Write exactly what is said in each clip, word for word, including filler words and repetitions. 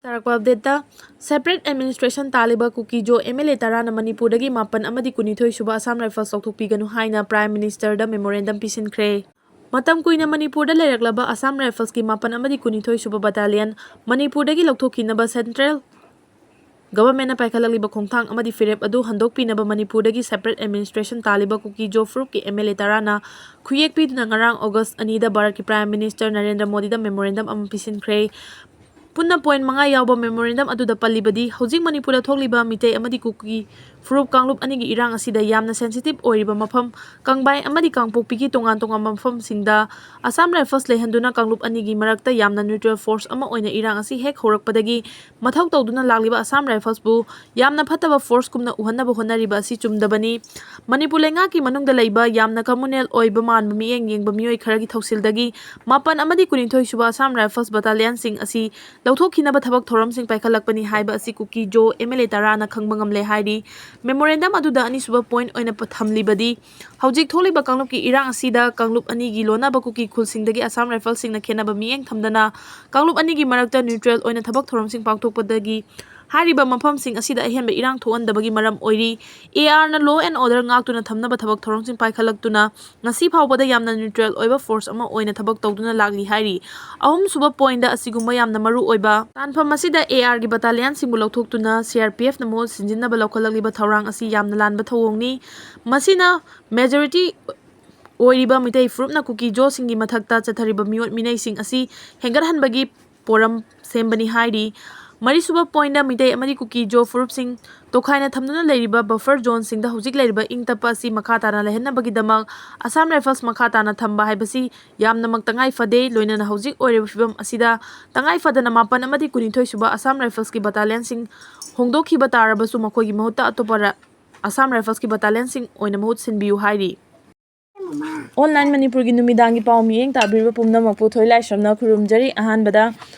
ꯇꯥꯔꯛꯄ ꯑꯞꯗꯦꯠꯇ, separate administration ꯇꯥꯜꯂꯤꯕ Kuki Zo M L A ꯇꯔꯥꯅ ꯃꯅꯤꯄꯨꯔꯗꯒꯤ ꯃꯥꯄꯟ ꯑꯃꯗꯤ ꯀꯨꯟꯅꯤꯊꯣꯏ ꯁꯨꯕ ꯑꯁꯥꯝ ꯔꯥꯏꯐꯜꯁ ꯂꯧꯊꯣꯛꯄꯤꯒꯅꯨ ꯍꯥꯏꯅ ꯄ꯭ꯔꯥꯏꯝ ꯃꯤꯅꯤꯁꯇꯔꯗ ꯃꯦꯃꯣꯔꯦꯟꯗꯝ ꯄꯤꯁꯤꯟꯈ꯭ꯔꯦ꯫ ꯃꯇꯝ ꯀꯨꯏꯅ ꯃꯅꯤꯄꯨꯔꯗ ꯂꯩꯔꯛꯂꯕ ꯑꯁꯥꯝ ꯔꯥꯏꯐꯜꯁꯀꯤ ꯃꯥꯄꯟ ꯑꯃꯗꯤ ꯀꯨꯟꯅꯤꯊꯣꯏ ꯁꯨꯕ ꯕꯠꯇꯥꯂꯤꯌꯟ ꯃꯅꯤꯄꯨꯔꯗꯒꯤ ꯂꯧꯊꯣꯛꯈꯤꯅꯕ ꯁꯦꯟꯇ꯭ꯔꯦꯜ ꯒꯚꯔꯟꯃꯦꯟꯠꯅ ꯄꯥꯏꯈꯠꯂꯛꯂꯤꯕ ꯈꯣꯡꯊꯥꯡ ꯑꯃꯗꯤ ꯐꯤꯔꯦꯞ ꯑꯗꯨ ꯍꯟꯗꯣꯛꯄꯤꯅꯕ ꯃꯅꯤꯄꯨꯔꯗꯒꯤ ꯁꯦꯄꯔꯦꯠ ꯑꯦꯗꯃꯤꯅꯤꯁꯇ꯭ꯔꯦꯁꯟ ꯇꯥꯜꯂꯤꯕ ꯀꯨꯀꯤ ꯖꯣ ꯐꯨꯔꯨꯞꯀꯤ ꯑꯦꯝ ꯑꯦꯜ ꯑꯦ ꯇꯔꯥꯅ ꯈꯨꯌꯦꯛ ꯄꯤꯗꯨꯅ ꯉꯔꯥꯡ ꯑꯣꯒꯁ ꯑꯅꯤꯗ ꯚꯥꯔꯠꯀꯤ ꯄ꯭ꯔꯥꯏꯝ ꯃꯤꯅꯤꯁꯇꯔ ꯅꯔꯦꯟꯗ꯭ꯔ ꯃꯣꯗꯤꯗ ꯃꯦꯃꯣꯔꯦꯟꯗꯝ ꯑꯃ ꯄꯤꯁꯤꯟꯈ꯭ꯔꯦ꯫ ꯄꯨꯟꯅ ꯄꯣꯏꯟꯠ ꯃꯉꯥ ꯌꯥꯎꯕ ꯃꯦꯃꯣꯔꯦꯟꯗꯝ ꯑꯗꯨꯗ ꯄꯜꯂꯤꯕꯗꯤ, ꯍꯧꯖꯤꯛ ꯃꯅꯤꯄꯨꯔꯗ ꯊꯣꯛꯂꯤꯕ ꯃꯤꯇꯩ ꯑꯃꯗꯤ ꯀꯨꯀꯤ ꯐꯨꯔꯨꯞ ꯀꯥꯡꯂꯨꯞ ꯑꯅꯤꯒꯤ ꯏꯔꯥꯡ ꯑꯁꯤꯗ ꯌꯥꯝꯅ ꯁꯦꯟꯁꯤꯇꯤꯚ ꯑꯣꯏꯔꯤꯕ ꯃꯐꯝ ꯀꯪꯕꯥꯏ ꯑꯃꯗꯤ ꯀꯥꯡꯄꯣꯛꯄꯤꯒꯤ ꯇꯣꯉꯥꯟ ꯇꯣꯉꯥꯟꯕ ꯃꯐꯝꯁꯤꯡꯗ ꯑꯁꯥꯝ ꯔꯥꯏꯐꯜꯁ ꯂꯩꯍꯟꯗꯨꯅ ꯀꯥꯡꯂꯨꯞ ꯑꯅꯤꯒꯤ ꯃꯔꯛꯇ ꯌꯥꯝꯅ ꯅ꯭ꯌꯨꯇ꯭ꯔꯦꯜ ꯐꯣꯔꯁ ꯑꯃ ꯑꯣꯏꯅ ꯏꯔꯥꯡ ꯑꯁꯤ ꯍꯦꯛ ꯍꯧꯔꯛꯄꯗꯒꯤ ꯃꯊꯧ ꯇꯧꯗꯨꯅ ꯂꯥꯛꯂꯤꯕ ꯑꯁꯥꯝ ꯔꯥꯏꯐꯜꯁꯄꯨ ꯌꯥꯝꯅ ꯐꯠꯇꯕ ꯐꯣꯔꯁꯀꯨꯝꯅ ꯎꯍꯟꯅꯕ ꯍꯣꯠꯅꯔꯤꯕ ꯑꯁꯤ ꯆꯨꯝꯗꯕꯅꯤ꯫ ꯃꯅꯤꯄꯨꯔ ꯂꯩꯉꯥꯛꯀꯤ ꯃꯅꯨꯡꯗ ꯂꯩꯕ ꯌꯥꯝꯅ ꯀꯝꯃꯨꯅꯦꯜ ꯑꯣꯏꯕ ꯃꯥꯟꯕ ꯃꯤꯠꯌꯦꯡ ꯌꯦꯡꯕ ꯃꯤꯑꯣꯏ ꯈꯔꯒꯤ ꯊꯧꯁꯤꯜꯗꯒꯤ ꯃꯥꯄꯟ ꯑꯃꯗꯤ ꯀꯨꯟꯅꯤꯊꯣꯏ ꯁꯨꯕ ꯑꯁꯥꯝ ꯔꯥꯏꯐꯜꯁ ꯕꯠꯇꯥꯂꯤꯌꯟꯁꯤꯡ ꯑꯁꯤ ꯂꯧꯊꯣꯛꯈꯤꯅꯕ ꯊꯕꯛ ꯊꯧꯔꯝꯁꯤꯡ ꯄꯥꯏꯈꯠꯂꯛꯄꯅꯤ ꯍꯥꯏꯕ ꯑꯁꯤ ꯀꯨꯀꯤ ꯖꯣ ꯑꯦꯝ ꯑꯦꯜ ꯑꯦ ꯇꯔꯥꯅ ꯈꯪꯕ ꯉꯝꯂꯦ ꯍꯥꯏꯔꯤ꯫ ꯃꯦꯃꯣꯔꯦꯟꯗꯝ ꯑꯗꯨꯗ ꯑꯅꯤꯁꯨꯕ ꯄꯣꯏꯟꯠ ꯑꯣꯏꯅ ꯄ-, ꯊꯝꯂꯤꯕꯗꯤ, ꯍꯧꯖꯤꯛ ꯊꯣꯛꯂꯤꯕ ꯀꯥꯡꯂꯨꯞꯀꯤ ꯏꯔꯥꯡ ꯑꯁꯤꯗ ꯀꯥꯡꯂꯨꯞ ꯑꯅꯤꯒꯤ ꯂꯣꯟꯅꯕ ꯀꯨꯀꯤ ꯈꯨꯜꯁꯤꯡꯗꯒꯤ ꯑꯁꯥꯝ ꯔꯥꯏꯐꯜꯁꯤꯡꯅ ꯈꯦꯠꯅꯕ ꯃꯤꯠꯌꯦꯡ ꯊꯝꯗꯅ ꯀꯥꯡꯂꯨꯞ ꯑꯅꯤꯒꯤ ꯃꯔꯛꯇ ꯅ꯭ꯌꯨꯇ꯭ꯔꯦꯜ ꯑꯣꯏꯅ ꯊꯕꯛ ꯊꯧꯔꯝꯁꯤꯡ ꯄꯥꯡꯊꯣꯛꯄꯗꯒꯤ ꯍꯥꯏꯔꯤꯕ ꯃꯐꯝꯁꯤꯡ ꯑꯁꯤꯗ ꯑꯍꯦꯟꯕ ꯏꯔꯥꯡ ꯊꯣꯛꯍꯟꯗꯕꯒꯤ ꯃꯔꯝ ꯑꯣꯏꯔꯤ꯫ ꯑꯦ ꯑꯥꯔꯅ law and order ꯉꯥꯛꯇꯨꯅ ꯊꯝꯅꯕ ꯊꯕꯛ ꯊꯧꯔꯝꯁꯤꯡ ꯄꯥꯏꯈꯠꯂꯛꯇꯨꯅ ꯉꯁꯤ ꯐꯥꯎꯕꯗ ꯌꯥꯝꯅ ꯅ꯭ꯌꯨꯇ꯭ꯔꯦꯜ ꯑꯣꯏꯕ ꯐꯣꯔꯁ ꯑꯃ ꯑꯣꯏꯅ ꯊꯕꯛ ꯇꯧꯗꯨꯅ ꯂꯥꯛꯂꯤ ꯍꯥꯏꯔꯤ꯫ ꯑꯍꯨꯝꯁꯨꯕ ꯄꯣꯏꯟꯠꯇ ꯑꯁꯤꯒꯨꯝꯕ ꯌꯥꯝꯅ ꯃꯔꯨ ꯑꯣꯏꯕ ꯇꯥꯟꯐꯝ ꯑꯁꯤꯗ ꯑꯦ ꯑꯥꯔꯒꯤ ꯕꯠꯇꯥꯂꯤꯌꯟꯁꯤꯡꯕꯨ ꯂꯧꯊꯣꯛꯇꯨꯅ ꯁꯤ ꯑꯥꯔ ꯄꯤ ꯑꯦꯐꯅ ꯃꯍꯨꯠ ꯁꯤꯟꯖꯤꯟꯅꯕ ꯂꯧꯈꯠꯂꯛꯂꯤꯕ ꯊꯧꯔꯥꯡ ꯑꯁꯤ ꯌꯥꯝꯅ ꯂꯥꯟꯕ ꯊꯧꯑꯣꯡꯅꯤ꯫ ꯃꯁꯤꯅ ꯃꯦꯖꯣꯔꯤꯇꯤ ꯑꯣꯏꯔꯤꯕ ꯃꯤꯇꯩ ꯐꯨꯔꯨꯞꯅ ꯀꯨꯀꯤ ꯖꯣꯁꯤꯡꯒꯤ ꯃꯊꯛꯇ ꯆꯠꯊꯔꯤꯕ ꯃꯤꯑꯣꯠ ꯃꯤꯅꯩꯁꯤꯡ ꯑꯁꯤ ꯍꯦꯟꯒꯠꯍꯟꯕꯒꯤ ꯄꯣꯔꯝ ꯁꯦꯝꯕꯅꯤ ꯍꯥꯏꯔꯤ꯫ ꯃꯔꯤꯁꯨꯕ ꯄꯣꯏꯟꯠꯇ ꯃꯤꯇꯩ ꯑꯃꯗꯤ ꯀꯨꯀꯤ ꯖꯣ ꯐꯨꯔꯨꯞꯁꯤꯡ ꯇꯣꯈꯥꯏꯅ ꯊꯝꯗꯨꯅ ꯂꯩꯔꯤꯕ ꯕꯐꯔ ꯖꯣꯟꯁꯤꯡꯗ ꯍꯧꯖꯤꯛ ꯂꯩꯔꯤꯕ ꯏꯪ ꯇꯞꯄ ꯑꯁꯤ ꯃꯈꯥ ꯇꯥꯅ ꯂꯩꯍꯟꯅꯕꯒꯤꯗꯃꯛ ꯑꯁꯥꯝ ꯔꯥꯏꯐꯜꯁ ꯃꯈꯥ ꯇꯥꯅ ꯊꯝꯕ ꯍꯥꯏꯕꯁꯤ ꯌꯥꯝꯅꯃꯛ ꯇꯉꯥꯏ ꯐꯗꯦ꯫ ꯂꯣꯏꯅꯅ ꯍꯧꯖꯤꯛ ꯑꯣꯏꯔꯤꯕ ꯐꯤꯕꯝ ꯑꯁꯤꯗ ꯇꯉꯥꯏ ꯐꯗꯅ ꯃꯥꯄꯟ ꯑꯃꯗꯤ ꯀꯨꯟꯅꯤꯊꯣꯏ ꯁꯨꯕ ꯑꯁꯥꯝ ꯔꯥꯏꯐꯜꯁꯀꯤ ꯕꯠꯇꯥꯂꯤꯌꯟꯁꯤꯡ ꯍꯣꯡꯗꯣꯛꯈꯤꯕ ꯇꯥꯔꯕꯁꯨ ꯃꯈꯣꯏꯒꯤ ꯃꯍꯨꯠꯇ ꯑꯇꯣꯞꯄ ꯔ-, ꯑꯁꯥꯝ ꯔꯥꯏꯐꯜꯁꯀꯤ ꯕꯠꯇꯥꯂꯤꯌꯟꯁꯤꯡ ꯑꯣꯏꯅ ꯃꯍꯨꯠ ꯁꯤꯟꯕꯤꯌꯨ ꯍꯥꯏꯔꯤ꯫ ꯑꯣꯟꯂꯥꯏꯟ ꯃꯅꯤꯄꯨꯔꯒꯤ ꯅꯨꯃꯤꯗꯥꯡꯒꯤ ꯄꯥꯎ ꯃꯤꯠꯌꯦꯡ ꯇꯥꯕꯤꯔꯤꯕ ꯄꯨꯝꯅꯃꯛꯄꯨ ꯊꯣꯏꯂꯥꯏꯁ꯭ꯔꯝꯅ ꯈꯨꯔꯨꯝꯖꯔꯤ꯫ ꯑꯍꯥꯟꯕꯗ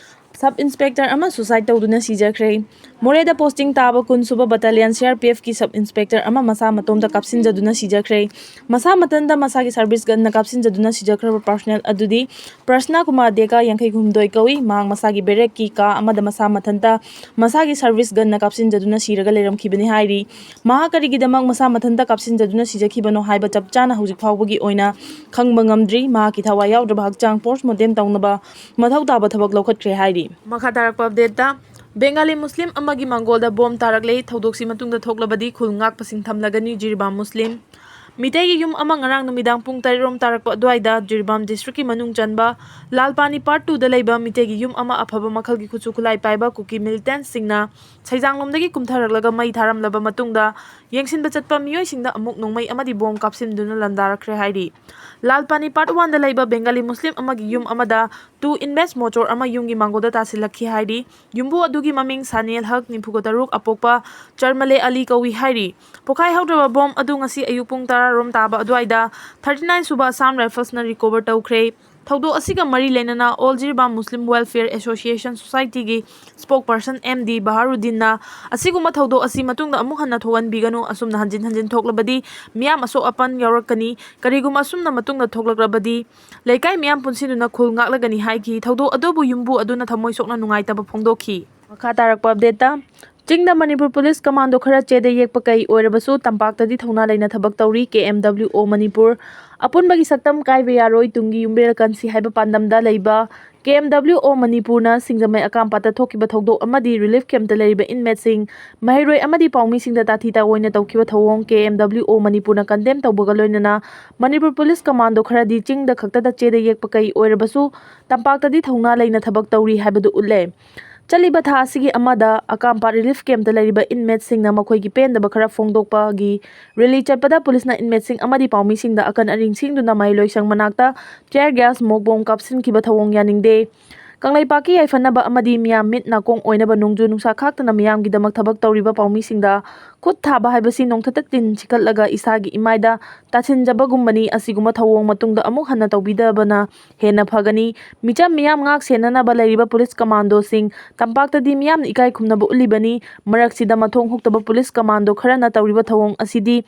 ꯁꯕ ꯏꯟꯁꯄꯦꯛꯇꯔ ꯑꯃ ꯁꯨꯁꯥꯏꯗ ꯇꯧꯗꯨꯅ ꯁꯤꯖꯈ꯭ꯔꯦ꯫ ꯃꯣꯔꯦꯗ ꯄꯣꯁꯇꯤꯡ ꯇꯥꯕ ꯀꯨꯟ ꯁꯨꯕ ꯕꯠꯇꯥꯂꯤꯌꯟ ꯁꯤ ꯑꯥꯔ ꯄꯤ ꯑꯦꯐꯀꯤ ꯁꯕ ꯏꯟꯁꯄꯦꯛꯇꯔ ꯑꯃ ꯃꯁꯥ ꯃꯇꯣꯝꯇ ꯀꯥꯞꯁꯤꯟꯖꯗꯨꯅ ꯁꯤꯖꯈ꯭ꯔꯦ꯫ ꯃꯁꯥ ꯃꯊꯟꯇ ꯃꯁꯥꯒꯤ ꯁꯥꯔꯚꯤꯁ ꯒꯟꯅ ꯀꯥꯞꯁꯤꯟꯖꯗꯨꯅ ꯁꯤꯖꯈ꯭ꯔꯕ ꯄꯥꯔꯁꯅꯦꯜ ꯑꯗꯨꯗꯤ ꯄ꯭ꯔꯁꯅꯥ ꯀꯨꯃꯥꯔ ꯗꯦꯀꯥ, ꯌꯥꯡꯈꯩ ꯍꯨꯝꯗꯣꯏ ꯀꯧꯏ꯫ ꯃꯍꯥꯛ ꯃꯁꯥꯒꯤ ꯕꯦꯔꯦꯛꯀꯤ ꯀꯥ ꯑꯃꯗ ꯃꯁꯥ ꯃꯊꯟꯇ ꯃꯁꯥꯒꯤ ꯁꯥꯔꯚꯤꯁ ꯒꯟꯅ ꯀꯥꯞꯁꯤꯟꯖꯗꯨꯅ ꯁꯤꯔꯒ ꯂꯩꯔꯝꯈꯤꯕꯅꯤ ꯍꯥꯏꯔꯤ꯫ ꯃꯍꯥꯛ ꯀꯔꯤꯒꯤꯗꯃꯛ ꯃꯁꯥ ꯃꯊꯟꯇ ꯀꯥꯞꯁꯤꯟꯖꯗꯨꯅ ꯁꯤꯖꯈꯤꯕꯅꯣ ꯍꯥꯏꯕ ꯆꯞ ꯆꯥꯅ ꯍꯧꯖꯤꯛ ꯐꯥꯎꯕꯒꯤ ꯑꯣꯏꯅ ꯈꯪꯕ ꯉꯝꯗ꯭ꯔꯤ꯫ ꯃꯍꯥꯛꯀꯤ ꯊꯋꯥꯏ ꯌꯥꯎꯗ꯭ꯔꯕ ꯍꯛꯆꯥꯡ ꯄꯣꯁꯃꯣꯔꯇꯦꯝ ꯇꯧꯅꯕ ꯃꯊꯧ ꯇꯥꯕ ꯊꯕꯛ ꯂꯧꯈꯠꯈ꯭ꯔꯦ ꯍꯥꯏꯔꯤ꯫ ꯃꯈꯥ ꯇꯥꯔꯛꯄ ꯑꯞꯗꯦꯠꯇ, ꯕꯦꯡꯒꯥꯂꯤ ꯃꯨꯁꯂꯤꯝ ꯑꯃꯒꯤ ꯃꯥꯡꯒꯣꯜꯗ ꯕꯣꯝ ꯇꯥꯔꯛꯂꯦ꯫ ꯊꯧꯗꯣꯛꯁꯤ ꯃꯇꯨꯡꯗ ꯊꯣꯛꯂꯕꯗꯤ ꯈꯨꯜ ꯉꯥꯛꯄꯁꯤꯡ ꯊꯝꯂꯒꯅꯤ ꯖꯤꯔꯤꯕꯥꯝ ꯃꯨꯁꯂꯤꯝ꯫ ꯃꯤꯇꯩꯒꯤ ꯌꯨꯝ ꯑꯃ ꯉꯔꯥꯡ ꯅꯨꯃꯤꯗꯥꯡ ꯄꯨꯡ ꯇꯔꯦꯠ ꯔꯣꯝ ꯇꯥꯔꯛꯄ ꯑꯗꯨꯋꯥꯏꯗ ꯖꯤꯔꯤꯕꯥꯝ ꯗꯤꯁꯇ꯭ꯔꯤꯛꯀꯤ ꯃꯅꯨꯡ ꯆꯟꯕ ꯂꯥꯜꯄꯥꯅꯤ ꯄꯥꯔꯠ ꯇꯨꯗ ꯂꯩꯕ ꯃꯤꯇꯩꯒꯤ ꯌꯨꯝ ꯑꯃ ꯑꯐꯕ ꯃꯈꯜꯒꯤ ꯈꯨꯠꯁꯨ ꯈꯨꯠꯂꯥꯏ ꯄꯥꯏꯕ ꯀꯨꯀꯤ ꯃꯤꯂꯤꯇꯦꯟꯠꯁꯤꯡꯅ ꯁꯩꯖꯥꯡꯂꯣꯝꯗꯒꯤ ꯀꯨꯝꯊꯔꯛꯂꯒ ꯃꯩ ꯊꯥꯔꯝꯂꯕ ꯃꯇꯨꯡꯗ ꯌꯦꯡꯁꯤꯟꯕ ꯆꯠꯄ ꯃꯤꯑꯣꯏꯁꯤꯡꯗ ꯑꯃꯨꯛ ꯅꯣꯡꯃꯩ ꯑꯃꯗꯤ ꯕꯣꯝ ꯀꯥꯞꯁꯤꯟꯗꯨꯅ ꯂꯥꯟꯗꯥꯔꯛꯈ꯭ꯔꯦ ꯍꯥꯏꯔꯤ꯫ ꯂꯥꯜꯄꯥꯅꯤ ꯄꯥꯔꯠ ꯋꯥꯟꯗ ꯂꯩꯕ ꯕꯦꯡꯒꯥꯂꯤ ꯃꯨꯁꯂꯤꯝ ꯑꯃꯒꯤ ꯌꯨꯝ ꯑꯃꯗ ꯇꯨ ꯏꯟꯃꯦꯠꯁ ꯃꯣꯆꯣꯔ ꯑꯃ ꯌꯨꯝꯒꯤ ꯃꯥꯡꯒꯣꯜꯗ ꯇꯥꯁꯤꯜꯂꯛꯈꯤ ꯍꯥꯏꯔꯤ꯫ ꯌꯨꯝꯕꯨ ꯑꯗꯨꯒꯤ ꯃꯃꯤꯡ ꯁꯥꯅꯤꯌꯦꯜ ꯍꯛ, ꯅꯤꯐꯨꯒ ꯇꯔꯨꯛ, ꯑꯄꯣꯛꯄ ꯆꯔꯃꯂꯦ ꯑꯂꯤ ꯀꯧꯏ ꯍꯥꯏꯔꯤ꯫ ꯄꯣꯈꯥꯏ ꯍꯧꯗ꯭ꯔꯕ ꯕꯣꯝ ꯑꯗꯨ ꯉꯁꯤ ꯑꯌꯨꯛ ꯄꯨꯡ ꯇꯔꯥ ꯔꯣꯝ ꯇꯥꯕ ꯑꯗꯨꯋꯥꯏꯗ ꯊꯥꯔꯇꯤ ꯅꯥꯏꯟ ꯁꯨꯕ ꯑꯁꯥꯝ ꯔꯥꯏꯐꯜꯁꯅ ꯔꯤꯀꯣꯚꯔ ꯇꯧꯈ꯭ꯔꯦ꯫ ꯊꯧꯗꯣꯛ ꯑꯁꯤꯒ ꯃꯔꯤ ꯂꯩꯅꯅ ꯑꯣꯜ ꯖꯤꯔꯤꯕꯥꯝ ꯃꯨꯁꯂꯤꯝ ꯋꯦꯜꯐꯤꯌꯔ ꯑꯦꯁꯣꯁꯤꯌꯦꯁꯟ ꯁꯣꯁꯥꯏꯇꯤꯒꯤ ꯁ꯭ꯄꯣꯛꯄꯔꯁꯟ ꯑꯦꯝ ꯗꯤ ꯕꯍꯥꯔꯨꯗꯤꯟꯅ ꯑꯁꯤꯒꯨꯝꯕ ꯊꯧꯗꯣꯛ ꯑꯁꯤ ꯃꯇꯨꯡꯗ ꯑꯃꯨꯛ ꯍꯟꯅ ꯊꯣꯛꯍꯟꯕꯤꯒꯅꯨ, ꯑꯁꯨꯝꯅ ꯍꯟꯖꯤꯟ ꯍꯟꯖꯤꯟ ꯊꯣꯛꯂꯕꯗꯤ ꯃꯤꯌꯥꯝ ꯑꯁꯣꯛ ꯑꯄꯟ ꯌꯥꯎꯔꯛꯀꯅꯤ, ꯀꯔꯤꯒꯨꯝꯕ ꯑꯁꯨꯝꯅ ꯃꯇꯨꯡꯗ ꯊꯣꯛꯂꯛꯂꯕꯗꯤ ꯂꯩꯀꯥꯏ ꯃꯤꯌꯥꯝ ꯄꯨꯟꯁꯤꯟꯗꯨꯅ ꯈꯨꯜ ꯉꯥꯛꯂꯒꯅꯤ ꯍꯥꯏꯈꯤ꯫ ꯊꯧꯗꯣꯛ ꯑꯗꯨꯕꯨ ꯌꯨꯝꯕꯨ ꯑꯗꯨꯅ ꯊꯃꯣꯏ ꯁꯣꯛꯅ ꯅꯨꯡꯉꯥꯏꯇꯕ ꯐꯣꯡꯗꯣꯛꯈꯤ꯫ ꯃꯈꯥ ꯇꯥꯔꯛꯄ ꯑꯞꯗꯦꯠꯇ, ꯆꯤꯡꯗ ꯃꯅꯤꯄꯨꯔ ꯄꯨꯂꯤꯁ ꯀꯃꯥꯟꯗꯣ ꯈꯔ ꯆꯦꯗ ꯌꯦꯛꯄ ꯀꯩ ꯑꯣꯏꯔꯕꯁꯨ ꯇꯝꯄꯥꯛꯇꯗꯤ ꯊꯧꯅꯥ ꯂꯩꯅ ꯊꯕꯛ ꯇꯧꯔꯤ꯫ ꯀꯦ ꯑꯦꯝ ꯗꯕ꯭ꯂꯤꯎ ꯑꯣ ꯃꯅꯤꯄꯨꯔ ꯑꯄꯨꯟꯕꯒꯤ ꯁꯛꯇꯝ ꯀꯥꯏꯕ ꯌꯥꯔꯣꯏ, ꯇꯨꯡꯒꯤ ꯌꯨꯝꯕꯤꯔꯦꯜ ꯀꯟꯁꯤ ꯍꯥꯏꯕ ꯄꯥꯟꯗꯝꯗ ꯂꯩꯕ ꯀꯦ ꯑꯦꯝ ꯗꯕ꯭ꯂꯤꯎ ꯑꯣ ꯃꯅꯤꯄꯨꯔꯅ ꯁꯤꯡꯖꯃꯩ ꯑꯀꯥꯝꯄꯥꯠꯇ ꯊꯣꯛꯈꯤꯕ ꯊꯧꯗꯣꯛ ꯑꯃꯗꯤ ꯔꯤꯂꯤꯐ ꯀꯦꯝꯞꯇ ꯂꯩꯔꯤꯕ ꯏꯟꯃꯦꯠꯁꯤꯡ, ꯃꯍꯩꯔꯣꯏ ꯑꯃꯗꯤ ꯄꯥꯎꯃꯤꯁꯤꯡꯗ ꯇꯥꯊꯤ ꯇꯥꯑꯣꯏꯅ ꯇꯧꯈꯤꯕ ꯊꯧꯑꯣꯡ ꯀꯦ ꯑꯦꯝ ꯗꯕ꯭ꯂꯤꯎ ꯑꯣ ꯃꯅꯤꯄꯨꯔꯅ ꯀꯟꯗꯦꯝ ꯇꯧꯕꯒ ꯂꯣꯏꯅꯅ ꯃꯅꯤꯄꯨꯔ ꯄꯨꯂꯤꯁ ꯀꯃꯥꯟꯗꯣ ꯈꯔꯗꯤ ꯆꯤꯡꯗ ꯈꯛꯇꯗ ꯆꯦꯗ ꯌꯦꯛꯄ ꯀꯩ ꯑꯣꯏꯔꯕꯁꯨ ꯇꯝꯄꯥꯛꯇꯗꯤ ꯊꯧꯅꯥ ꯂꯩꯅ ꯊꯕꯛ ꯇꯧꯔꯤ ꯍꯥꯏꯕꯗꯨ ꯎꯠꯂꯦ꯫ ꯆꯠꯂꯤꯕ ꯊꯥ ꯑꯁꯤꯒꯤ ꯑꯃꯗ ꯑꯀꯥꯝꯄꯥꯠ ꯔꯤꯂꯤꯐ ꯀꯦꯝꯞꯇ ꯂꯩꯔꯤꯕ ꯏꯟꯃꯦꯠꯁꯤꯡꯅ ꯃꯈꯣꯏꯒꯤ ꯄꯦꯟꯗꯕ ꯈꯔ ꯐꯣꯡꯗꯣꯛꯄꯒꯤ ꯔꯦꯂꯤ ꯆꯠꯄꯗ ꯄꯨꯂꯤꯁꯅ ꯏꯟꯃꯦꯠꯁꯤꯡ ꯑꯃꯗꯤ ꯄꯥꯎꯃꯤꯁꯤꯡꯗ ꯑꯀꯟ ꯑꯔꯤꯡ ꯁꯤꯡꯗꯨꯅ ꯃꯍꯩꯂꯣꯏꯁꯪ ꯃꯅꯥꯛꯇ ꯇꯤꯌꯔ ꯒ꯭ꯌꯥꯁ, ꯃꯣꯛ ꯕꯣꯝ ꯀꯥꯞꯁꯤꯟꯈꯤꯕ ꯊꯧꯑꯣꯡ ꯌꯥꯅꯤꯡꯗꯦ꯫ ꯀꯪꯂꯩꯄꯥꯛꯀꯤ ꯌꯥꯏꯐꯅꯕ ꯑꯃꯗꯤ ꯃꯤꯌꯥꯝ ꯃꯤꯠ ꯅꯥꯀꯣꯡ ꯑꯣꯏꯅꯕ ꯅꯣꯡꯖꯨ ꯅꯨꯡꯁꯥ ꯈꯥꯛꯇꯅ ꯃꯤꯌꯥꯝꯒꯤꯗꯃꯛ ꯊꯕꯛ ꯇꯧꯔꯤꯕ ꯄꯥꯎꯃꯤꯁꯤꯡꯗ ꯈꯨꯠ ꯊꯥꯕ ꯍꯥꯏꯕꯁꯤ ꯅꯣꯡꯊꯛꯇ ꯇꯤꯟ ꯁꯤꯠꯀꯠꯂꯒ ꯏꯁꯥꯒꯤ ꯏꯃꯥꯏꯗ ꯇꯥꯁꯤꯟꯖꯕꯒꯨꯝꯕꯅꯤ꯫ ꯑꯁꯤꯒꯨꯝꯕ ꯊꯧꯑꯣꯡ ꯃꯇꯨꯡꯗ ꯑꯃꯨꯛ ꯍꯟꯅ ꯇꯧꯕꯤꯗꯕꯅ ꯍꯦꯟꯅ ꯐꯒꯅꯤ꯫ ꯃꯤꯆꯝ ꯃꯤꯌꯥꯝ ꯉꯥꯛ ꯁꯦꯟꯅꯅꯕ ꯂꯩꯔꯤꯕ ꯄꯨꯂꯤꯁ ꯀꯃꯥꯟꯗꯣꯁꯤꯡ ꯇꯝꯄꯥꯛꯇꯗꯤ ꯃꯤꯌꯥꯝꯅ ꯏꯀꯥꯏ ꯈꯨꯝꯅꯕ ꯎꯠꯂꯤꯕꯅꯤ꯫ ꯃꯔꯛꯁꯤꯗ ꯃꯊꯣꯡ ꯍꯨꯛꯇꯕ ꯄꯨꯂꯤꯁ ꯀꯃꯥꯟꯗꯣ ꯈꯔꯅ ꯇꯧꯔꯤꯕ ꯊꯧꯑꯣꯡ ꯑꯁꯤꯗꯤ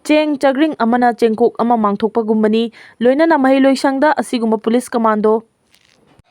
ꯆꯦꯡ ꯆꯒ꯭ꯔꯤꯡ ꯑꯃꯅ ꯆꯦꯡꯀꯣꯛ ꯑꯃ ꯃꯥꯡꯊꯣꯛꯄꯒꯨꯝꯕꯅꯤ꯫ ꯂꯣꯏꯅꯅ ꯃꯍꯩꯂꯣꯏꯁꯪꯗ ꯑꯁꯤꯒꯨꯝꯕ ꯄꯨꯂꯤꯁ ꯀꯃꯥꯟꯗꯣ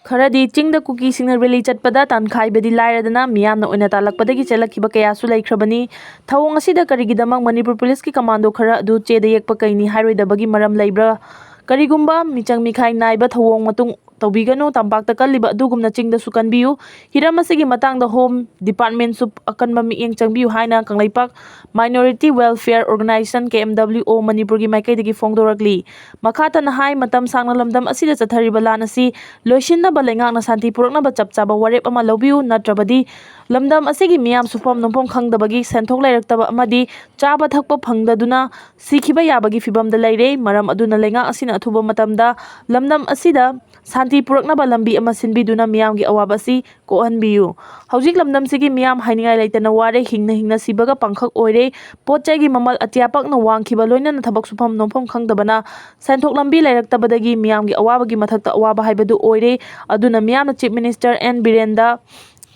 ꯈꯔꯗꯤ ꯆꯤꯡꯗ ꯀꯨꯀꯤꯁꯤꯡꯅ ꯔꯦꯂꯤ ꯆꯠꯄꯗ ꯇꯥꯟꯈꯥꯏꯕꯗꯤ ꯂꯥꯏꯔꯗꯅ ꯃꯤꯌꯥꯝꯅ ꯑꯣꯏꯅ ꯇꯥꯜꯂꯛꯄꯗꯒꯤ ꯆꯦꯜꯂꯛꯈꯤꯕ ꯀꯌꯥꯁꯨ ꯂꯩꯈ꯭ꯔꯕꯅꯤ꯫ ꯊꯧꯑꯣꯡ ꯑꯁꯤꯗ ꯀꯔꯤꯒꯤꯗꯃꯛ ꯃꯅꯤꯄꯨꯔ ꯄꯨꯂꯤꯁꯀꯤ ꯀꯃꯥꯟꯗꯣ ꯈꯔ ꯑꯗꯨ ꯆꯦꯗ ꯌꯦꯛꯄ ꯀꯩꯅꯤ ꯍꯥꯏꯔꯣꯏꯗꯕꯒꯤ ꯃꯔꯝ ꯂꯩꯕ꯭ꯔꯥ? ꯀꯔꯤꯒꯨꯝꯕ ꯃꯤꯆꯪ ꯃꯤꯈꯥꯏ ꯅꯥꯏꯕ ꯊꯧꯑꯣꯡ ꯃꯇꯨꯡ ꯇꯧꯕꯤꯒꯅꯨ, ꯇꯝꯄꯥꯛꯇ ꯀꯜꯂꯤꯕ ꯑꯗꯨꯒꯨꯝꯅ ꯆꯤꯡꯗꯁꯨ ꯀꯟꯕꯤꯌꯨ꯫ ꯍꯤꯔꯝ ꯑꯁꯤꯒꯤ ꯃꯇꯥꯡꯗ ꯍꯣꯝ ꯗꯤꯄꯥꯔꯠꯃꯦꯟꯁꯨ ꯑꯀꯟꯕ ꯃꯤꯠꯌꯦꯡ ꯆꯪꯕꯤꯌꯨ ꯍꯥꯏꯅ Kangleipak Minority Welfare Organisation, K M W O, ꯃꯅꯤꯄꯨꯔꯒꯤ ꯃꯥꯏꯀꯩꯗꯒꯤ ꯐꯣꯡꯗꯣꯔꯛꯂꯤ꯫ ꯃꯈꯥ ꯇꯥꯅ ꯍꯥꯏ, ꯃꯇꯝ ꯁꯥꯡꯅ ꯂꯝꯗꯝ ꯑꯁꯤꯗ ꯆꯠꯊꯔꯤꯕ ꯂꯥꯟ ꯑꯁꯤ ꯂꯣꯏꯁꯤꯟꯅꯕ ꯂꯩꯉꯥꯛꯅ ꯁꯥꯟꯇꯤ ꯄꯨꯔꯛꯅꯕ ꯆꯞ ꯆꯥꯕ ꯋꯥꯔꯦꯞ ꯑꯃ ꯂꯧꯕꯤꯌꯨ, ꯅꯠꯇ꯭ꯔꯕꯗꯤ ꯂꯝꯗꯝ ꯑꯁꯤꯒꯤ ꯃꯤꯌꯥꯝ ꯁꯨꯐꯝ ꯅꯣꯝꯐꯝ ꯈꯪꯗꯕꯒꯤ ꯁꯦꯟꯊꯣꯛ ꯂꯩꯔꯛꯇꯕ ꯑꯃꯗꯤ ꯆꯥꯕ ꯊꯛꯄ ꯐꯪꯗꯗꯨꯅ ꯁꯤꯈꯤꯕ ꯌꯥꯕꯒꯤ ꯐꯤꯕꯝꯗ ꯂꯩꯔꯦ꯫ ꯃꯔꯝ ꯑꯗꯨꯅ ꯂꯩꯉꯥꯛ ꯑꯁꯤꯅ ꯑꯊꯨꯕ ꯃꯇꯝꯗ ꯂꯝꯗꯝ ꯑꯁꯤꯗ ꯁꯥꯟꯇꯤ ꯄꯨꯔꯛꯅꯕ ꯂꯝꯕꯤ ꯑꯃ ꯁꯤꯟꯕꯤꯗꯨꯅ ꯃꯤꯌꯥꯝꯒꯤ ꯑꯋꯥꯕ ꯑꯁꯤ ꯀꯣꯛꯍꯟꯕꯤꯌꯨ꯫ ꯍꯧꯖꯤꯛ ꯂꯝꯗꯝꯁꯤꯒꯤ ꯃꯤꯌꯥꯝ ꯍꯥꯏꯅꯤꯡꯉꯥꯏ ꯂꯩꯇꯅ ꯋꯥꯔꯦ꯫ ꯍꯤꯡꯅ ꯍꯤꯡꯅ ꯁꯤꯕꯒ ꯄꯥꯡꯈꯛ ꯑꯣꯏꯔꯦ꯫ ꯄꯣꯠ ꯆꯩꯒꯤ ꯃꯃꯜ ꯑꯇꯤꯌꯥ ꯄꯥꯛꯅ ꯋꯥꯡꯈꯤꯕ, ꯂꯣꯏꯅꯅ ꯊꯕꯛ ꯁꯨꯐꯝ ꯅꯣꯝꯐꯝ ꯈꯪꯗꯕꯅ ꯁꯦꯟꯊꯣꯛ ꯂꯝꯕꯤ ꯂꯩꯔꯛꯇꯕꯗꯒꯤ ꯃꯤꯌꯥꯝꯒꯤ ꯑꯋꯥꯕꯒꯤ ꯃꯊꯛꯇ ꯑꯋꯥꯕ ꯍꯥꯏꯕꯗꯨ ꯑꯣꯏꯔꯦ꯫ ꯑꯗꯨꯅ ꯃꯤꯌꯥꯝꯅ Chief Minister N ꯕꯤꯔꯦꯟꯗ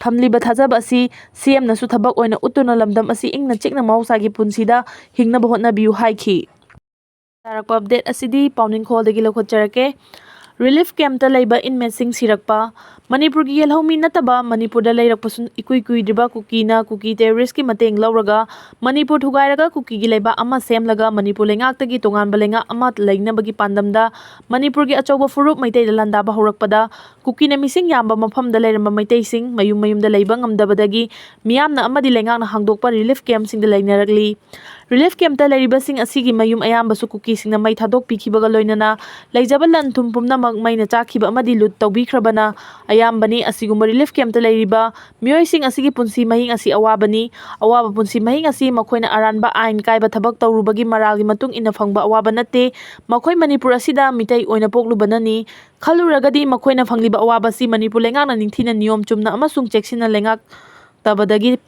ꯊꯝꯂꯤꯕ ꯊꯥꯖꯕ ꯑꯁꯤ C M ꯅꯁꯨ ꯊꯕꯛ ꯑꯣꯏꯅ ꯎꯠꯇꯨꯅ ꯂꯝꯗꯝ ꯑꯁꯤ ꯏꯪꯅ ꯆꯤꯛꯅ ꯃꯍꯧꯁꯥꯒꯤ ꯄꯨꯟꯁꯤꯗ ꯍꯤꯡꯅꯕ ꯍꯣꯠꯅꯕꯤꯌꯨ ꯍꯥꯏꯈꯤ꯫ ꯇꯥꯔꯛꯄ ꯑꯞꯗꯦꯠ ꯑꯁꯤꯗꯤ ꯄꯥꯎꯅꯤꯡꯈꯣꯜꯗꯒꯤ ꯂꯧꯈꯠꯆꯔꯛꯀꯦ꯫ ꯔꯤꯂꯤꯐ ꯀꯦꯝꯞꯇ ꯂꯩꯕ ꯏꯟꯃꯦꯠꯁꯤꯡ ꯁꯤꯔꯛꯄ꯫ ꯃꯅꯤꯄꯨꯔꯒꯤ ꯌꯦꯜꯍꯧꯃꯤ ꯅꯠꯇꯕ ꯃꯅꯤꯄꯨꯔꯗ ꯂꯩꯔꯛꯄꯁꯨ ꯏꯀꯨꯏ ꯀꯨꯏꯗ꯭ꯔꯤꯕ ꯀꯨꯀꯤꯅ ꯀꯨꯀꯤ ꯇꯦꯔꯣꯔꯤꯁꯀꯤ ꯃꯇꯦꯡ ꯂꯧꯔꯒ ꯃꯅꯤꯄꯨꯔ ꯊꯨꯒꯥꯏꯔꯒ ꯀꯨꯀꯤꯒꯤ ꯂꯩꯕꯥꯛ ꯑꯃ ꯁꯦꯝꯂꯒ ꯃꯅꯤꯄꯨꯔ ꯂꯩꯉꯥꯛꯇꯒꯤ ꯇꯣꯉꯥꯟꯕ ꯂꯩꯉꯥꯛ ꯑꯃ ꯂꯩꯅꯕꯒꯤ ꯄꯥꯟꯗꯝꯗ ꯃꯅꯤꯄꯨꯔꯒꯤ ꯑꯆꯧꯕ ꯐꯨꯔꯨꯞ ꯃꯩꯇꯩꯗ ꯂꯥꯟꯗꯥꯕ ꯍꯧꯔꯛꯄꯗ ꯀꯨꯀꯤꯅ ꯃꯤꯁꯤꯡ ꯌꯥꯝꯕ ꯃꯐꯝꯗ ꯂꯩꯔꯝꯕ ꯃꯩꯇꯩꯁꯤꯡ ꯃꯌꯨꯝ ꯃꯌꯨꯝꯗ ꯂꯩꯕ ꯉꯝꯗꯕꯗꯒꯤ ꯃꯤꯌꯥꯝꯅ ꯑꯃꯗꯤ ꯂꯩꯉꯥꯛꯅ ꯍꯥꯡꯗꯣꯛꯄ ꯔꯤꯂꯤꯐ ꯀꯦꯝꯞꯁꯤꯡꯗ ꯂꯩꯅꯔꯛꯂꯤ꯫ ꯔꯤꯂꯤꯐ ꯀꯦꯝꯞꯇ ꯂꯩꯔꯤꯕꯁꯤꯡ ꯑꯁꯤꯒꯤ ꯃꯌꯨꯝ ꯑꯌꯥꯝꯕꯁꯨ ꯀꯨꯀꯤꯁꯤꯡꯅ ꯃꯩ ꯊꯥꯗꯣꯛꯄꯤꯈꯤꯕꯒ ꯂꯣꯏꯅꯅ ꯂꯩꯖꯕ ꯂꯟ ꯊꯨꯝ ꯄꯨꯝꯅꯃꯛ ꯃꯩꯅ ꯆꯥꯛꯈꯤꯕ ꯑꯃꯗꯤ ꯂꯨꯠ ꯇꯧꯕꯤꯈ꯭ꯔꯕꯅ ꯑꯌꯥꯝꯕꯅꯤ꯫ ꯑꯁꯤꯒꯨꯝꯕ relief campꯇ ꯂꯩꯔꯤꯕ ꯃꯤꯑꯣꯏꯁꯤꯡ ꯑꯁꯤꯒꯤ ꯄꯨꯟꯁꯤ ꯃꯍꯤꯡ ꯑꯁꯤ ꯑꯋꯥꯕꯅꯤ꯫ ꯑꯋꯥꯕ ꯄꯨꯟꯁꯤ ꯃꯍꯤꯡ ꯑꯁꯤ ꯃꯈꯣꯏꯅ ꯑꯔꯥꯟꯕ ꯑꯥꯏꯟ ꯀꯥꯏꯕ ꯊꯕꯛ ꯇꯧꯔꯨꯕꯒꯤ ꯃꯔꯥꯜꯒꯤ ꯃꯇꯨꯡ ꯏꯟꯅ ꯐꯪꯕ ꯑꯋꯥꯕ ꯅꯠꯇꯦ꯫ ꯃꯈꯣꯏ ꯃꯅꯤꯄꯨꯔ ꯑꯁꯤꯗ ꯃꯤꯇꯩ ꯑꯣꯏꯅ ꯄꯣꯛꯂꯨꯕꯅꯅꯤ꯫ ꯈꯜꯂꯨꯔꯒꯗꯤ ꯃꯈꯣꯏꯅ ꯐꯪꯂꯤꯕ ꯑꯋꯥꯕ ꯑꯁꯤ ꯃꯅꯤꯄꯨꯔ ꯂꯩꯉꯥꯛꯅ ꯅꯤꯡꯊꯤꯅ ꯅꯤꯌꯣꯝ ꯆꯨꯝꯅ ꯑꯃꯁꯨꯡ ꯆꯦꯛꯁꯤꯟꯅ ꯂꯩꯉꯥꯛꯇꯕꯗꯒꯤ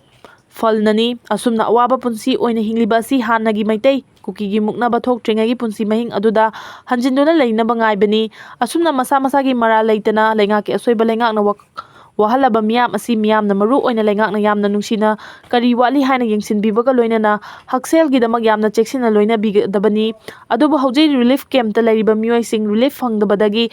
ꯐꯜꯅꯅꯤ꯫ ꯑꯁꯨꯝꯅ ꯑꯋꯥꯕ ꯄꯨꯟꯁꯤ ꯑꯣꯏꯅ ꯍꯤꯡꯂꯤꯕ ꯑꯁꯤ ꯍꯥꯟꯅꯒꯤ ꯃꯩꯇꯩ ꯀꯨꯀꯤꯒꯤ ꯃꯨꯛꯅꯕ ꯊꯣꯛꯇ꯭ꯔꯤꯉꯩꯒꯤ ꯄꯨꯟꯁꯤ ꯃꯍꯤꯡ ꯑꯗꯨꯗ ꯍꯟꯖꯤꯟꯗꯨꯅ ꯂꯩꯅꯕ ꯉꯥꯏꯕꯅꯤ꯫ ꯑꯁꯨꯝꯅ ꯃꯁꯥ ꯃꯁꯥꯒꯤ ꯃꯔꯥꯜ ꯂꯩꯇꯅ ꯂꯩꯉꯥꯛꯀꯤ ꯑꯁꯣꯏꯕ ꯂꯩꯉꯥꯛꯅ ꯋꯥ-, ꯋꯥꯍꯜꯂꯕ ꯃꯤꯌꯥꯝ ꯑꯁꯤ ꯃꯤꯌꯥꯝꯅ, ꯃꯔꯨ ꯑꯣꯏꯅ ꯂꯩꯉꯥꯛꯅ ꯌꯥꯝꯅ ꯅꯨꯡꯁꯤꯅ ꯀꯔꯤ ꯋꯥꯠꯂꯤ ꯍꯥꯏꯅ ꯌꯦꯡꯁꯤꯟꯕꯤꯕꯒ ꯂꯣꯏꯅꯅ ꯍꯛꯁꯦꯜꯒꯤꯗꯃꯛ ꯌꯥꯝꯅ ꯆꯦꯛꯁꯤꯟꯅ ꯂꯣꯏꯅꯕꯤꯒꯗꯕꯅꯤ꯫ ꯑꯗꯨꯕꯨ ꯍꯧꯖꯤꯛ relief campꯇ ꯂꯩꯔꯤꯕ ꯃꯤꯑꯣꯏꯁꯤꯡ relief ꯐꯪꯗꯕꯗꯒꯤ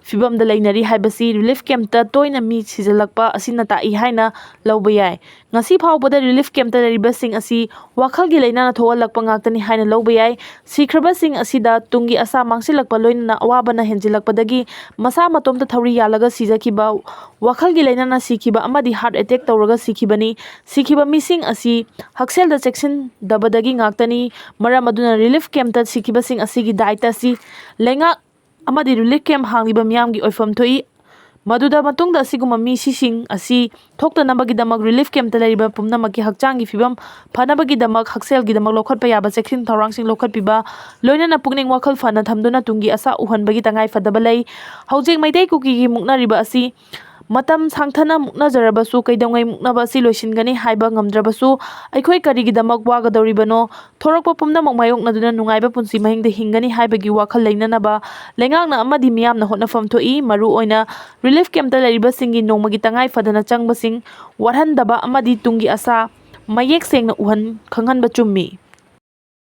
ꯐꯤꯕꯝꯗ ꯂꯩꯅꯔꯤ ꯍꯥꯏꯕꯁꯤ relief campꯇ ꯇꯣꯏꯅ ꯃꯤ ꯁꯤꯖꯤꯜꯂꯛꯄ ꯑꯁꯤꯅ ꯇꯥꯛꯏ ꯍꯥꯏꯅ ꯂꯧꯕ ꯌꯥꯏ꯫ ꯉꯁꯤ ꯐꯥꯎꯕꯗ relief campꯇ ꯂꯩꯔꯤꯕꯁꯤꯡ ꯑꯁꯤ ꯋꯥꯈꯜꯒꯤ ꯂꯥꯏꯅꯥꯅ ꯊꯣꯛꯍꯜꯂꯛꯄ ꯉꯥꯛꯇꯅꯤ ꯍꯥꯏꯅ ꯂꯧꯕ ꯌꯥꯏ꯫ ꯁꯤꯈ꯭ꯔꯕꯁꯤꯡ ꯑꯁꯤꯗ ꯇꯨꯡꯒꯤ ꯑꯁꯥ ꯃꯥꯡꯁꯤꯜꯂꯛꯄ ꯂꯣꯏꯅꯅ ꯑꯋꯥꯕꯅ ꯍꯦꯟꯖꯤꯜꯂꯛꯄꯗꯒꯤ ꯃꯁꯥ ꯃꯇꯣꯝꯇ ꯊꯧꯔꯤ ꯌꯥꯜꯂꯒ ꯁꯤꯖꯈꯤꯕ, ꯋꯥꯈꯜꯒꯤ ꯂꯥꯏꯅꯥꯅ ꯁꯤꯈꯤꯕ ꯑꯃꯗꯤ heart attack ꯇꯧꯔꯒ ꯁꯤꯈꯤꯕꯅꯤ꯫ ꯁꯤꯈꯤꯕ ꯃꯤꯁꯤꯡ ꯑꯁꯤ ꯍꯛꯁꯦꯜꯗ ꯆꯦꯛꯁꯤꯟꯗꯕꯗꯒꯤ ꯉꯥꯛꯇꯅꯤ꯫ ꯃꯔꯝ ꯑꯗꯨꯅ relief campꯇ ꯁꯤꯈꯤꯕꯁꯤꯡ ꯑꯁꯤꯒꯤ ꯗꯥꯏꯇ ꯑꯁꯤ ꯂꯩꯉꯥꯛ ꯑꯃꯗꯤ relief camp ꯍꯥꯡꯂꯤꯕ ꯃꯤꯌꯥꯝꯒꯤ ꯑꯣꯏꯐꯝ ꯊꯣꯛꯏ꯫ ꯃꯗꯨꯗ ꯃꯇꯨꯡꯗ ꯑꯁꯤꯒꯨꯝꯕ ꯃꯤꯁꯤꯁꯤꯡ ꯑꯁꯤ ꯊꯣꯛꯇꯅꯕꯒꯤꯗꯃꯛ relief campꯇ ꯂꯩꯔꯤꯕ ꯄꯨꯝꯅꯃꯛꯀꯤ ꯍꯛꯆꯥꯡꯒꯤ ꯐꯤꯕꯝ ꯐꯅꯕꯒꯤꯗꯃꯛ, ꯍꯛꯁꯦꯜꯒꯤꯗꯃꯛ ꯂꯧꯈꯠꯄ ꯌꯥꯕ ꯆꯦꯛꯁꯤꯟ ꯊꯧꯔꯥꯡꯁꯤꯡ ꯂꯧꯈꯠꯄꯤꯕ, ꯂꯣꯏꯅꯅ ꯄꯨꯛꯅꯤꯡ ꯋꯥꯈꯜ ꯐꯅ ꯊꯝꯗꯨꯅ ꯇꯨꯡꯒꯤ ꯑꯁꯥ ꯎꯍꯟꯕꯒꯤ ꯇꯉꯥꯏ ꯐꯗꯕ ꯂꯩ꯫ ꯍꯧꯖꯤꯛ ꯃꯩꯇꯩ ꯀꯨꯀꯤꯒꯤ ꯃꯨꯛꯅꯔꯤꯕ ꯑꯁꯤ ꯃꯇꯝ ꯁꯥꯡꯊꯅ ꯃꯨꯛꯅꯖꯔꯕꯁꯨ, ꯀꯩꯗꯧꯉꯩ ꯃꯨꯛꯅꯕ ꯑꯁꯤ ꯂꯣꯏꯁꯤꯟꯒꯅꯤ ꯍꯥꯏꯕ ꯉꯝꯗ꯭ꯔꯕꯁꯨ, ꯑꯩꯈꯣꯏ ꯀꯔꯤꯒꯤꯗꯃꯛ ꯋꯥꯒꯗꯧꯔꯤꯕꯅꯣ? ꯊꯣꯔꯛꯄ ꯄꯨꯝꯅꯃꯛ ꯃꯥꯌꯣꯛꯅꯗꯨꯅ ꯅꯨꯡꯉꯥꯏꯕ ꯄꯨꯟꯁꯤ ꯃꯍꯤꯡꯗ ꯍꯤꯡꯒꯅꯤ ꯍꯥꯏꯕꯒꯤ ꯋꯥꯈꯜ ꯂꯩꯅꯅꯕ ꯂꯩꯉꯥꯛꯅ ꯑꯃꯗꯤ ꯃꯤꯌꯥꯝꯅ ꯍꯣꯠꯅꯐꯝ ꯊꯣꯛꯏ꯫ ꯃꯔꯨꯑꯣꯏꯅ relief campꯇ ꯂꯩꯔꯤꯕꯁꯤꯡꯒꯤ ꯅꯣꯡꯃꯒꯤ ꯇꯉꯥꯏ ꯐꯗꯅ ꯆꯪꯕꯁꯤꯡ ꯋꯥꯠꯍꯟꯗꯕ ꯑꯃꯗꯤ ꯇꯨꯡꯒꯤ ꯑꯁꯥ ꯃꯌꯦꯛ ꯁꯦꯡꯅ ꯎꯍꯟ-, ꯈꯪꯍꯟꯕ ꯆꯨꯝꯃꯤ꯫